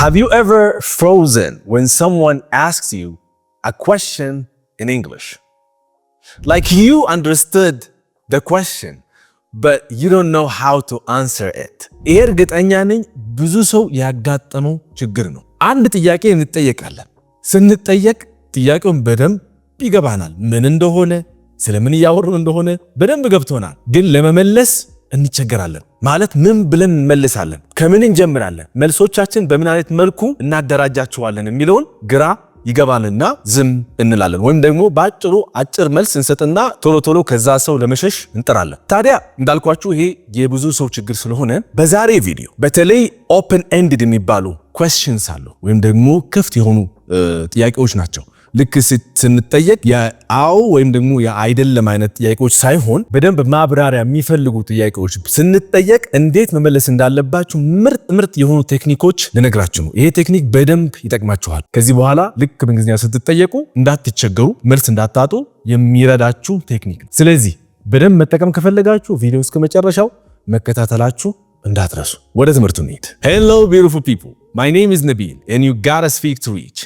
Have you ever frozen when someone asks you a question in English? Like you understood the question, but you don't know how to answer it. ይሄ እርግጠኛ ነኝ ብዙ ሰው ያጋጠመው ችግር ነው። አንድ ጥያቄ እንጠየቃለን። ስንጠየቅ ጥያቄውን በደንብ ይገባናል፣ ምን እንደሆነ፣ ስለምን እያወሩን እንደሆነ በደንብ ገብቶናል። ግን ለመመለስ እንቸገራለን። ማለት ምን ብለን እንመልሳለን? ከምን እንጀምራለን? መልሶቻችን በምን አይነት መልኩ እናደራጃቸዋለን የሚለውን ግራ ይገባንና ዝም እንላለን። ወይም ደግሞ በአጭሩ አጭር መልስ እንሰጥና ቶሎ ቶሎ ከዛ ሰው ለመሸሽ እንጥራለን። ታዲያ እንዳልኳችሁ ይሄ የብዙ ሰው ችግር ስለሆነ በዛሬ ቪዲዮ በተለይ open ended የሚባሉ questions አሉ፣ ወይም ደግሞ ክፍት የሆኑ ጥያቄዎች ናቸው። ልክ ስንጠየቅ የአዎ ወይም ደግሞ የአይደለም አይነት ጥያቄዎች ሳይሆን በደንብ ማብራሪያ የሚፈልጉ ጥያቄዎች ስንጠየቅ እንዴት መመለስ እንዳለባችሁ ምርጥ ምርጥ የሆኑ ቴክኒኮች ልነግራችሁ ነው። ይሄ ቴክኒክ በደንብ ይጠቅማችኋል። ከዚህ በኋላ ልክ በእንግሊዝኛ ስትጠየቁ እንዳትቸገሩ፣ መልስ እንዳታጡ የሚረዳችሁ ቴክኒክ ነው። ስለዚህ በደንብ መጠቀም ከፈለጋችሁ ቪዲዮ እስከ መጨረሻው መከታተላችሁ እንዳትረሱ። ወደ ትምህርቱ እንሂድ። Hello beautiful people, my name is Nabil and you gotta speak to reach።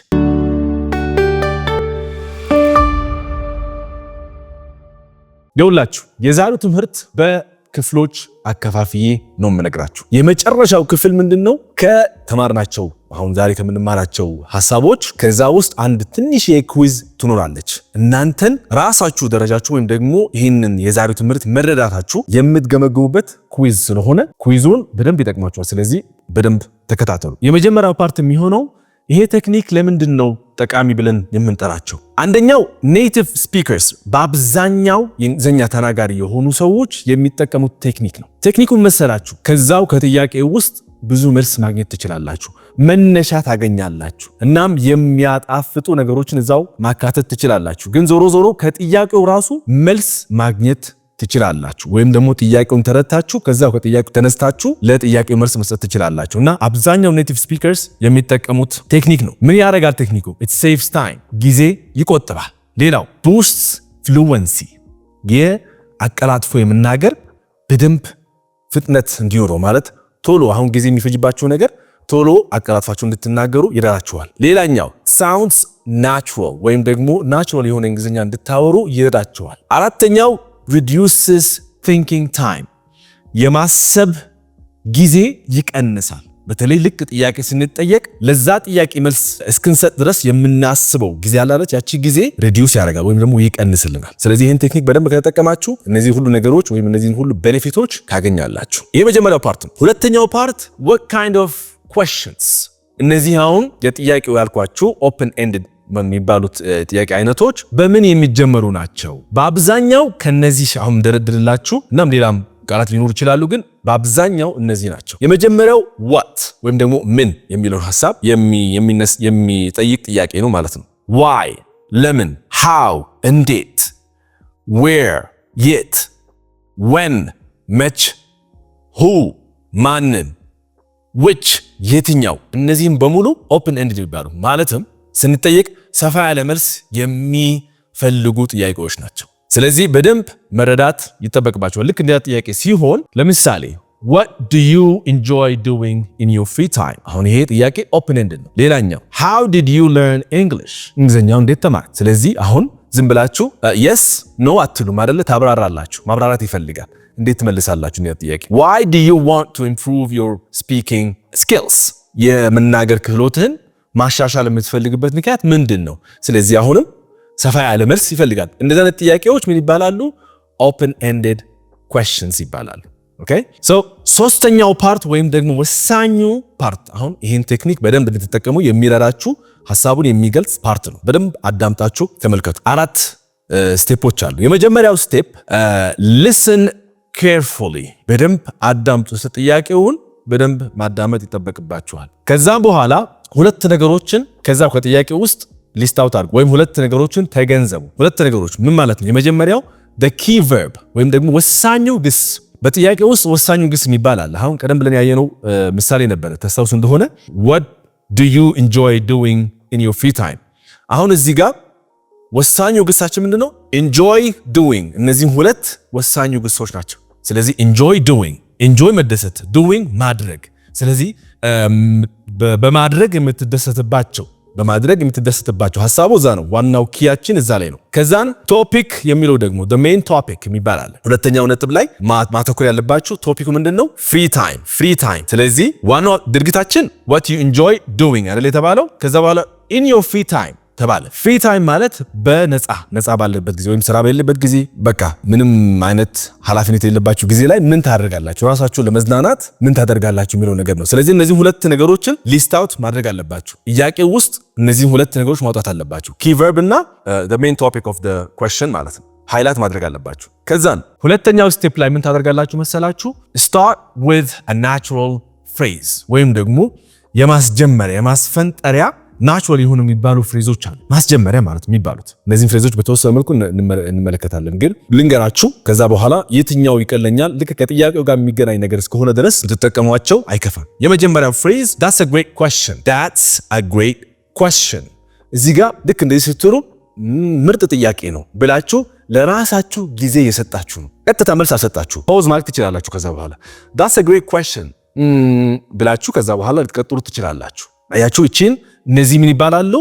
ይኸውላችሁ የዛሬው ትምህርት በክፍሎች አከፋፍዬ ነው የምነግራችሁ። የመጨረሻው ክፍል ምንድን ነው? ከተማርናቸው አሁን ዛሬ ከምንማራቸው ሀሳቦች ከዛ ውስጥ አንድ ትንሽ የ quiz ትኖራለች። እናንተን ራሳችሁ ደረጃችሁ ወይም ደግሞ ይህንን የዛሬው ትምህርት መረዳታችሁ የምትገመግሙበት quiz ስለሆነ quiz ኡን በደንብ ይጠቅማችኋል። ስለዚህ በደንብ ተከታተሉ። የመጀመሪያው part የሚሆነው ይሄ ቴክኒክ ለምንድን ነው ጠቃሚ ብለን የምንጠራቸው? አንደኛው native speakers በአብዛኛው የእንግሊዝኛ ተናጋሪ የሆኑ ሰዎች የሚጠቀሙት ቴክኒክ ነው። ቴክኒኩን መሰላችሁ ከዛው ከጥያቄ ውስጥ ብዙ መልስ ማግኘት ትችላላችሁ፣ መነሻ ታገኛላችሁ። እናም የሚያጣፍጡ ነገሮችን እዛው ማካተት ትችላላችሁ። ግን ዞሮ ዞሮ ከጥያቄው ራሱ መልስ ማግኘት ትችላላችሁ። ወይም ደግሞ ጥያቄውን ተረድታችሁ ከዛው ከጥያቄው ተነስታችሁ ለጥያቄው መልስ መስጠት ትችላላችሁ። እና አብዛኛው native speakers የሚጠቀሙት ቴክኒክ ነው። ምን ያደርጋል ቴክኒኩ? It saves time፣ ጊዜ ይቆጥባል። ሌላው boosts fluency፣ የአቀላጥፎ የመናገር በደንብ ፍጥነት እንዲኖረው፣ ማለት ቶሎ አሁን ጊዜ የሚፈጅባችሁ ነገር ቶሎ አቀላጥፋችሁ እንድትናገሩ ይረዳችኋል። ሌላኛው sounds natural ወይም ደግሞ natural የሆነ እንግሊዝኛ እንድታወሩ ይረዳችኋል። አራተኛው reduces thinking time፣ የማሰብ ጊዜ ይቀንሳል። በተለይ ልክ ጥያቄ ስንጠየቅ ለዛ ጥያቄ መልስ እስክንሰጥ ድረስ የምናስበው ጊዜ አላለች፣ ያቺ ጊዜ reduce ያደርጋል ወይም ደግሞ ይቀንስልናል። ስለዚህ ይህን ቴክኒክ በደንብ ከተጠቀማችሁ እነዚህ ሁሉ ነገሮች ወይም እነዚህን ሁሉ benefit ኦች ታገኛላችሁ። ይህ የመጀመሪያው part ነው። ሁለተኛው part what kind of questions፣ እነዚህ አሁን የጥያቄው ያልኳችሁ open ended በሚባሉት ጥያቄ አይነቶች በምን የሚጀመሩ ናቸው? በአብዛኛው ከነዚህ አሁን ደረድርላችሁ፣ እናም ሌላም ቃላት ሊኖሩ ይችላሉ፣ ግን በአብዛኛው እነዚህ ናቸው። የመጀመሪያው what ወይም ደግሞ ምን የሚለውን ሀሳብ የሚጠይቅ ጥያቄ ነው ማለት ነው። Why ለምን፣ how እንዴት፣ where የት፣ when መች፣ who ማንን፣ which የትኛው። እነዚህም በሙሉ open ended ይባሉ፣ ማለትም ስንጠየቅ ሰፋ ያለ መልስ የሚፈልጉ ጥያቄዎች ናቸው። ስለዚህ በደንብ መረዳት ይጠበቅባችኋል። ልክ እንዲያ ጥያቄ ሲሆን ለምሳሌ "What do you enjoy doing in your free time?" አሁን ይሄ ጥያቄ open ended ነው። ሌላኛው "How did you learn English?" እንግሊዝኛው እንዴት ተማርክ? ስለዚህ አሁን ዝም ብላችሁ yes, no አትሉም አይደለ? ታብራራላችሁ። ማብራራት ይፈልጋል። እንዴት ትመልሳላችሁ? እንዲያ ጥያቄ "Why do you want to improve your speaking skills?" የመናገር ክህሎትህን ማሻሻል የምትፈልግበት ምክንያት ምንድን ነው? ስለዚህ አሁንም ሰፋ ያለ መልስ ይፈልጋል። እንደዚህ አይነት ጥያቄዎች ምን ይባላሉ? Open ended questions ይባላሉ። Okay, so ሶስተኛው part ወይም ደግሞ ወሳኙ part አሁን ይህን ቴክኒክ በደንብ እንድትጠቀሙ የሚረዳችሁ ሀሳቡን የሚገልጽ part ነው። በደንብ አዳምጣችሁ ተመልከቱ። አራት step ኦች አሉ። የመጀመሪያው step listen carefully፣ በደንብ አዳምጡ። ጥያቄውን በደንብ ማዳመጥ ይጠበቅባችኋል። ከዛም በኋላ ሁለት ነገሮችን ከዛ ከጥያቄው ውስጥ list out አድርጉ ወይም ሁለት ነገሮችን ተገንዘቡ። ሁለት ነገሮች ምን ማለት ነው? የመጀመሪያው the key verb ወይም ደግሞ ወሳኙ ግስ፣ በጥያቄ ውስጥ ወሳኙ ግስ የሚባል አለ። አሁን ቀደም ብለን ያየነው ምሳሌ ነበረ፣ ተስታውሱ እንደሆነ "What do you enjoy doing in your free time?" አሁን እዚህ ጋር ወሳኙ ግሳችን ምንድነው? Enjoy doing። እነዚህም ሁለት ወሳኙ ግሶች ናቸው። ስለዚህ enjoy doing፣ enjoy መደሰት፣ doing ማድረግ። ስለዚህ በማድረግ የምትደሰትባቸው ሀሳቡ እዛ ነው። ዋናው key ያችን እዛ ላይ ነው። ከዛን topic የሚለው ደግሞ main topic የሚባል አለ። ሁለተኛው ነጥብ ላይ ማተኮር ያለባችሁ topic ኩ ምንድን ነው? Free time, free time። ስለዚህ ዋናው ድርጊታችን what you enjoy doing አይደል የተባለው። ከዛ በኋላ in your free time ተባለ። Free time ማለት በነፃ ነፃ ባለበት ጊዜ ወይም ስራ በሌለበት ጊዜ፣ በቃ ምንም አይነት ኃላፊነት የሌለባችሁ ጊዜ ላይ ምን ታደርጋላችሁ? ራሳችሁን ለመዝናናት ምን ታደርጋላችሁ የሚለው ነገር ነው። ስለዚህ እነዚህ ሁለት ነገሮችን list out ማድረግ አለባችሁ። ጥያቄው ውስጥ እነዚህን ሁለት ነገሮች ማውጣት አለባችሁ። Key verb እና main topic of question ማለት ነው። Highlight ማድረግ አለባችሁ። ከዛን ሁለተኛው step ላይ ምን ታደርጋላችሁ መሰላችሁ? Start with a natural phrase ወይም ደግሞ የማስጀመሪያ፣ የማስፈንጠሪያ፣ natural የሆኑ የሚባሉ phrase ኦች አሉ። ማስጀመሪያ ማለት የሚባሉት እነዚህን phrase ኦች በተወሰነ መልኩ እንመለከታለን። ግን ልንገራችሁ፣ ከዛ በኋላ የትኛው ይቀለኛል፣ ልክ ከጥያቄው ጋር የሚገናኝ ነገር እስከሆነ ድረስ ብትጠቀሟቸው አይከፋም። የመጀመሪያው phrase "That's a great question, that's a great question።" እዚህ ጋር ልክ እንደዚህ ስትሉ ምርጥ ጥያቄ ነው ብላችሁ ለራሳችሁ ጊዜ የሰጣችሁ ነው። ቀጥታ መልስ አልሰጣችሁ፣ pause ማለት ትችላላችሁ። ከዛ በኋላ "That's a great question" ብላችሁ ከዛ በኋላ ልትቀጥሉ ትችላላችሁ። አያችሁ፣ ይቺን እነዚህ ምን ይባላሉ?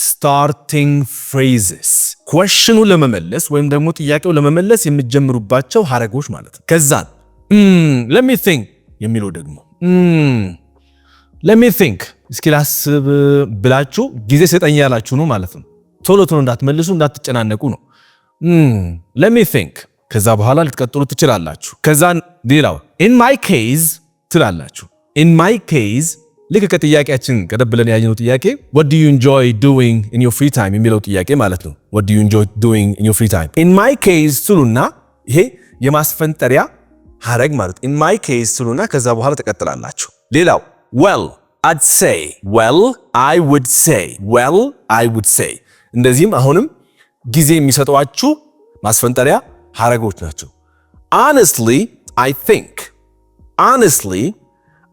Starting phrases፣ question ኑ ለመመለስ ወይም ደግሞ ጥያቄው ለመመለስ የምትጀምሩባቸው ሀረጎች ማለት ነው። ከዛን "Let me think" የሚለው ደግሞ "Let me think" እስኪ ላስብ ብላችሁ ጊዜ ስጠኝ ያላችሁ ነው ማለት ነው። ቶሎ ቶሎ እንዳትመልሱ፣ እንዳትጨናነቁ ነው። "Let me think" ከዛ በኋላ ልትቀጥሉ ትችላላችሁ። ከዛ ሌላው "In my case" ትላላችሁ። "In my case" ልክ ከጥያቄያችን ቀደም ብለን ያየነው ጥያቄ "What do you enjoy doing in your free time?" የሚለው ጥያቄ ማለት ነው። "What do you enjoy doing in your free time?" "In my case" ትሉና ይሄ የማስፈንጠሪያ ሀረግ ማለት "In my case" ትሉና ከዛ በኋላ ትቀጥላላችሁ። ሌላው "Well, I'd say, well, I would say, well, I would say" እንደዚህም አሁንም ጊዜ የሚሰጧችሁ ማስፈንጠሪያ ሀረጎች ናቸው። "Honestly, I think, honestly,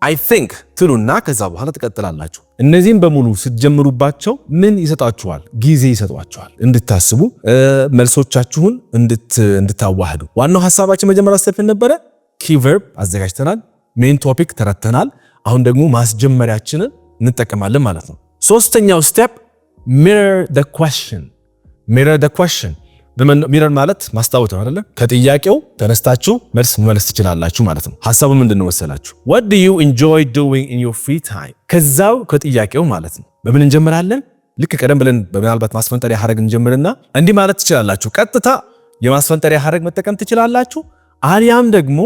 I think" ትሉና ከዛ በኋላ ትቀጥላላችሁ። እነዚህም በሙሉ ስትጀምሩባቸው ምን ይሰጣችኋል? ጊዜ ይሰጧችኋል እንድታስቡ፣ መልሶቻችሁን እንድታዋህዱ። ዋናው ሀሳባችን መጀመሪያ step ነበረ። Key verb አዘጋጅተናል። Main topic ተረድተናል። አሁን ደግሞ ማስጀመሪያችንን እንጠቀማለን ማለት ነው። ሶስተኛው step mirror the question, mirror the question። Mirror ማለት ማስታወት ነው አይደለ? ከጥያቄው ተነስታችሁ መልስ መመለስ ትችላላችሁ ማለት ነው። ሀሳቡ ምንድን ነው መሰላችሁ? "What do you enjoy doing in your free time?" ከዛው ከጥያቄው ማለት ነው። በምን እንጀምራለን? ልክ ቀደም ብለን በምናልባት ማስፈንጠሪያ ሀረግ እንጀምርና እንዲህ ማለት ትችላላችሁ። ቀጥታ የማስፈንጠሪያ ሀረግ መጠቀም ትችላላችሁ። አሊያም ደግሞ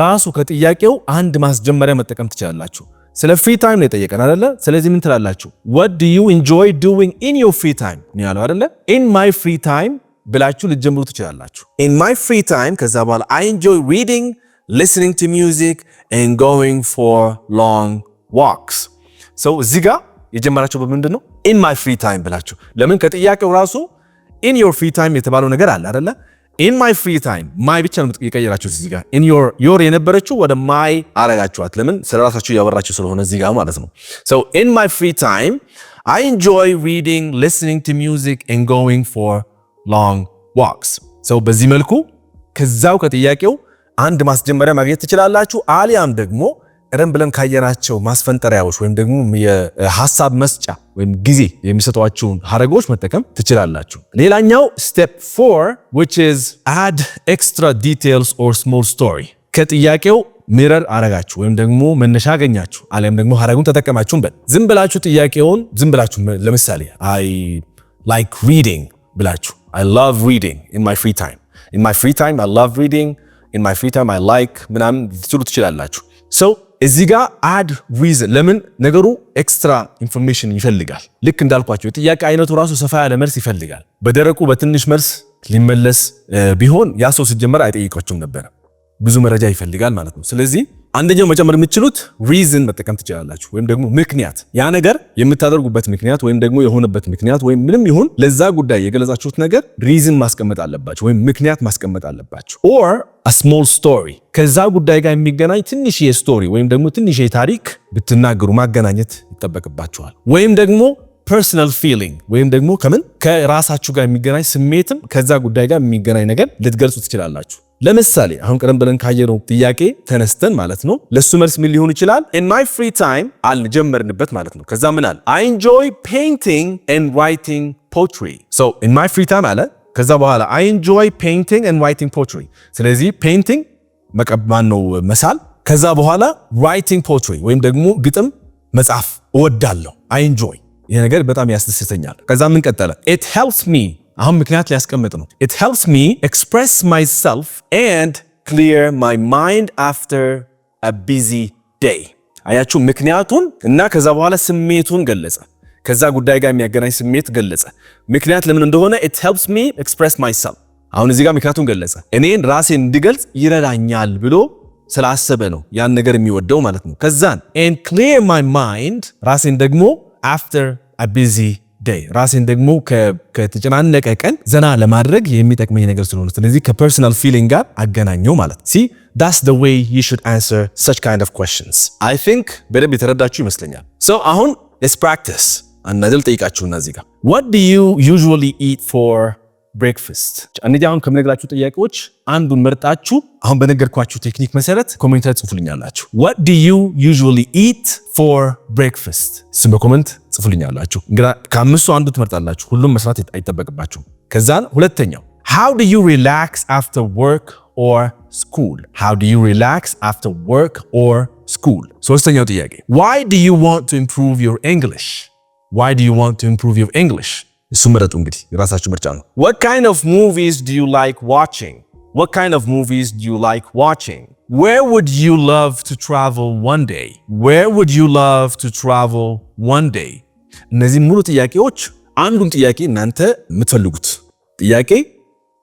ራሱ ከጥያቄው አንድ ማስጀመሪያ መጠቀም ትችላላችሁ። ስለ free time ነው የጠየቀን አይደለ? ስለዚህ ምን ትላላችሁ? "What do you enjoy doing in your free time?" ነው ያለው አይደለ? "In my free time" ብላችሁ ልትጀምሩ ትችላላችሁ። "In my free time" ከዛ በኋላ "I enjoy reading, listening to music and going for long walks።" So እዚህ ጋር የጀመራችሁ በምንድን ነው? "In my free time" ብላችሁ። ለምን? ከጥያቄው ራሱ "in your free time" የተባለው ነገር አለ አይደለ? "In my free time" "my" ብቻ ነው የቀየራችሁት እዚህ ጋር። "In your" "your" የነበረችው ወደ "my" አረጋችኋት። ለምን? ስለ ራሳችሁ እያወራችሁ ስለሆነ እዚህ ጋር ማለት ነው። So "In my free time, I enjoy reading, listening to music and going for long walks።" So በዚህ መልኩ ከዛው ከጥያቄው አንድ ማስጀመሪያ ማግኘት ትችላላችሁ። አሊያም ደግሞ ቀደም ብለን ካየናቸው ማስፈንጠሪያዎች ወይም ደግሞ የሀሳብ መስጫ ወይም ጊዜ የሚሰጧችሁን ሀረጎች መጠቀም ትችላላችሁ። ሌላኛው step 4, which is add extra details or small story። ከጥያቄው mirror አረጋችሁ ወይም ደግሞ መነሻ አገኛችሁ አሊያም ደግሞ ሀረጉን ተጠቀማችሁን በል፣ ዝም ብላችሁ ጥያቄውን ዝም ብላችሁ ለምሳሌ "I like reading" ብላችሁ፣ "I love reading in my free time, in my free time I love reading, in my free time I like" ምናምን ልትሉ ትችላላችሁ። So እዚህ ጋር add reason። ለምን? ነገሩ extra information ይፈልጋል። ልክ እንዳልኳችሁ የጥያቄ አይነቱ ራሱ ሰፋ ያለ መልስ ይፈልጋል። በደረቁ በትንሽ መልስ ሊመለስ ቢሆን ያ ሰው ሲጀመር አይጠይቃችሁም ነበረ። ብዙ መረጃ ይፈልጋል ማለት ነው። ስለዚህ አንደኛው መጨመር የምትችሉት reason መጠቀም ትችላላችሁ፣ ወይም ደግሞ ምክንያት፣ ያ ነገር የምታደርጉበት ምክንያት ወይም ደግሞ የሆነበት ምክንያት ወይም ምንም ይሁን ለዛ ጉዳይ የገለጻችሁት ነገር reason ማስቀመጥ አለባችሁ ወይም ምክንያት ማስቀመጥ አለባችሁ። Or a small story፣ ከዛ ጉዳይ ጋር የሚገናኝ ትንሽዬ story ወይም ደግሞ ትንሽዬ ታሪክ ብትናገሩ ማገናኘት ይጠበቅባችኋል። ወይም ደግሞ personal feeling ወይም ደግሞ ከምን ከራሳችሁ ጋር የሚገናኝ ስሜትም ከዛ ጉዳይ ጋር የሚገናኝ ነገር ልትገልጹ ትችላላችሁ። ለምሳሌ አሁን ቀደም ብለን ካየነው ጥያቄ ተነስተን ማለት ነው፣ ለሱ መልስ ምን ሊሆን ይችላል? "In my free time" አልን፣ ጀመርንበት ማለት ነው። ከዛ ምን አለ? "I enjoy painting and writing poetry." So "in my free time" አለ። ከዛ በኋላ "I enjoy painting and writing poetry።" ስለዚህ painting መቀባን ነው፣ መሳል። ከዛ በኋላ writing poetry ወይም ደግሞ ግጥም መጻፍ እወዳለሁ። I enjoy፣ ይሄ ነገር በጣም ያስደስተኛል። ከዛ ምን ቀጠለ? "It helps me"፣ አሁን ምክንያት ሊያስቀምጥ ነው። "It helps me express myself and clear my mind after a busy day።" አያችሁ፣ ምክንያቱን እና ከዛ በኋላ ስሜቱን ገለጸ። ከዛ ጉዳይ ጋር የሚያገናኝ ስሜት ገለጸ። ምክንያት ለምን እንደሆነ፣ "It helps me express myself።" አሁን እዚህ ጋር ምክንያቱን ገለጸ። እኔን ራሴን እንድገልጽ ይረዳኛል ብሎ ስላሰበ ነው ያን ነገር የሚወደው ማለት ነው። ከዛን "and clear my mind"፣ ራሴን ደግሞ "after a busy day"፣ ራሴን ደግሞ ከተጨናነቀ ቀን ዘና ለማድረግ የሚጠቅመኝ ነገር ስለሆነ፣ ስለዚህ ከ personal feeling ጋር አገናኘው ማለት። See, that's the way you should answer such kind of questions. I think በደንብ የተረዳችሁ ይመስለኛል። So አሁን let's practice። አንድ ነገር ልጠይቃችሁና እዚህ ጋር፣ what do you usually eat for breakfast? እነዚህ አሁን ከምነግራችሁ ጥያቄዎች አንዱን መርጣችሁ አሁን በነገርኳችሁ ቴክኒክ መሰረት comment ላይ ጽፉልኛላችሁ። What do you usually eat for breakfast? እሱን በ comment ጽፉልኛላችሁ። እንግዲህ ከአምስቱ አንዱ ትመርጣላችሁ። ሁሉም መስራት አይጠበቅባችሁም። ከዛን ሁለተኛው፣ how do you relax after work or school? How do you relax after work or school? ሶስተኛው ጥያቄ፣ why do you want to improve your English? Why do you want to improve your English? እሱ ምረጡ እንግዲህ፣ የራሳችሁ ምርጫ ነው። What kind of movies do you like watching? What kind of movies do you like watching? Where would you love to travel one day? Where would you love to travel one day? እነዚህ ሙሉ ጥያቄዎች አንዱን ጥያቄ እናንተ የምትፈልጉት ጥያቄ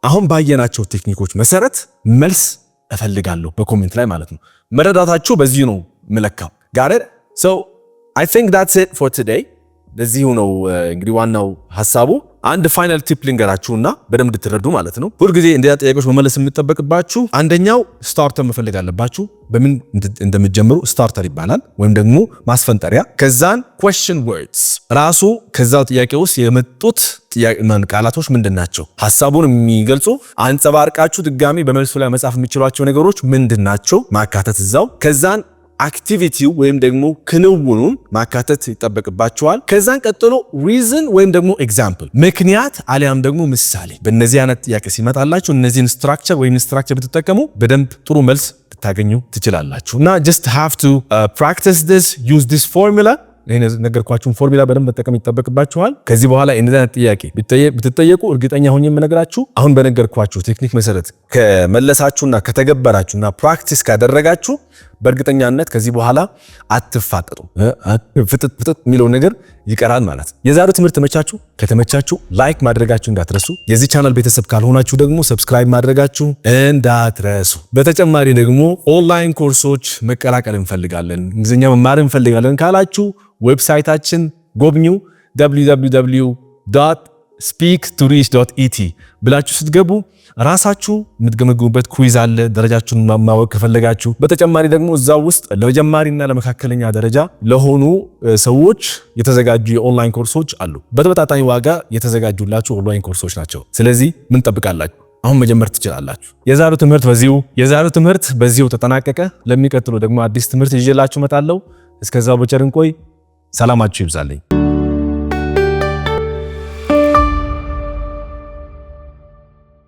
አሁን ባየናቸው ቴክኒኮች መሰረት መልስ እፈልጋለሁ በ comment ላይ ማለት ነው። መረዳታችሁ በዚሁ ነው ምለካው። Got it? So I think that's it for today። ለዚሁ ነው እንግዲህ ዋናው ሀሳቡ። አንድ final tip ልንገራችሁና በደንብ እንድትረዱ ማለት ነው። ሁልጊዜ እንደዛ ጥያቄዎች መመለስ የሚጠበቅባችሁ አንደኛው starter መፈለግ አለባችሁ። በምን እንደምትጀምሩ starter ይባላል ወይም ደግሞ ማስፈንጠሪያ። ከዛን question words፣ ራሱ ከዛው ጥያቄ ውስጥ የመጡት ቃላቶች ምንድን ናቸው? ሀሳቡን የሚገልጹ፣ አንጸባርቃችሁ ድጋሚ በመልሱ ላይ መጻፍ የሚችሏቸው ነገሮች ምንድን ናቸው? ማካተት እዛው። ከዛን activity ው ወይም ደግሞ ክንውኑን ማካተት ይጠበቅባችኋል። ከዛን ቀጥሎ reason ወይም ደግሞ example፣ ምክንያት አሊያም ደግሞ ምሳሌ። በእነዚህ አይነት ጥያቄ ሲመጣላችሁ እነዚህን structure ወይም structure ብትጠቀሙ በደንብ ጥሩ መልስ ልታገኙ ትችላላችሁ። እና just have to practice this, use this formula። ይሄን የነገርኳችሁን ፎርሙላ በደንብ መጠቀም ይጠበቅባችኋል። ከዚህ በኋላ እንደዚህ አይነት ጥያቄ ብትጠየቁ እርግጠኛ ሆኜ የምነግራችሁ አሁን በነገርኳችሁ ቴክኒክ መሰረት ከመለሳችሁና ከተገበራችሁና practice ካደረጋችሁ በእርግጠኛነት ከዚህ በኋላ አትፋጠጡ። ፍጥጥ ፍጥጥ የሚለው ነገር ይቀራል ማለት። የዛሬው ትምህርት ተመቻችሁ? ከተመቻችሁ like ማድረጋችሁ እንዳትረሱ። የዚህ ቻናል ቤተሰብ ካልሆናችሁ ደግሞ subscribe ማድረጋችሁ እንዳትረሱ። በተጨማሪ ደግሞ ኦንላይን ኮርሶች መቀላቀል እንፈልጋለን፣ እንግሊዝኛ መማር እንፈልጋለን ካላችሁ website ኣችን ጎብኙ። www.speaktoreach.et ብላችሁ ስትገቡ ራሳችሁ የምትገመግሙበት quiz አለ፣ ደረጃችሁን ማወቅ ከፈለጋችሁ። በተጨማሪ ደግሞ እዛው ውስጥ ለጀማሪና ለመካከለኛ ደረጃ ለሆኑ ሰዎች የተዘጋጁ የኦንላይን ኮርሶች አሉ። በተመጣጣኝ ዋጋ የተዘጋጁላችሁ ኦንላይን ኮርሶች ናቸው። ስለዚህ ምን ትጠብቃላችሁ? አሁን መጀመር ትችላላችሁ። የዛሬው ትምህርት በዚሁ ተጠናቀቀ። ለሚቀጥለው ደግሞ አዲስ ትምህርት ይዤላችሁ እመጣለሁ። እስከዛው በቸር እንቆይ። ሰላማችሁ ይብዛልኝ።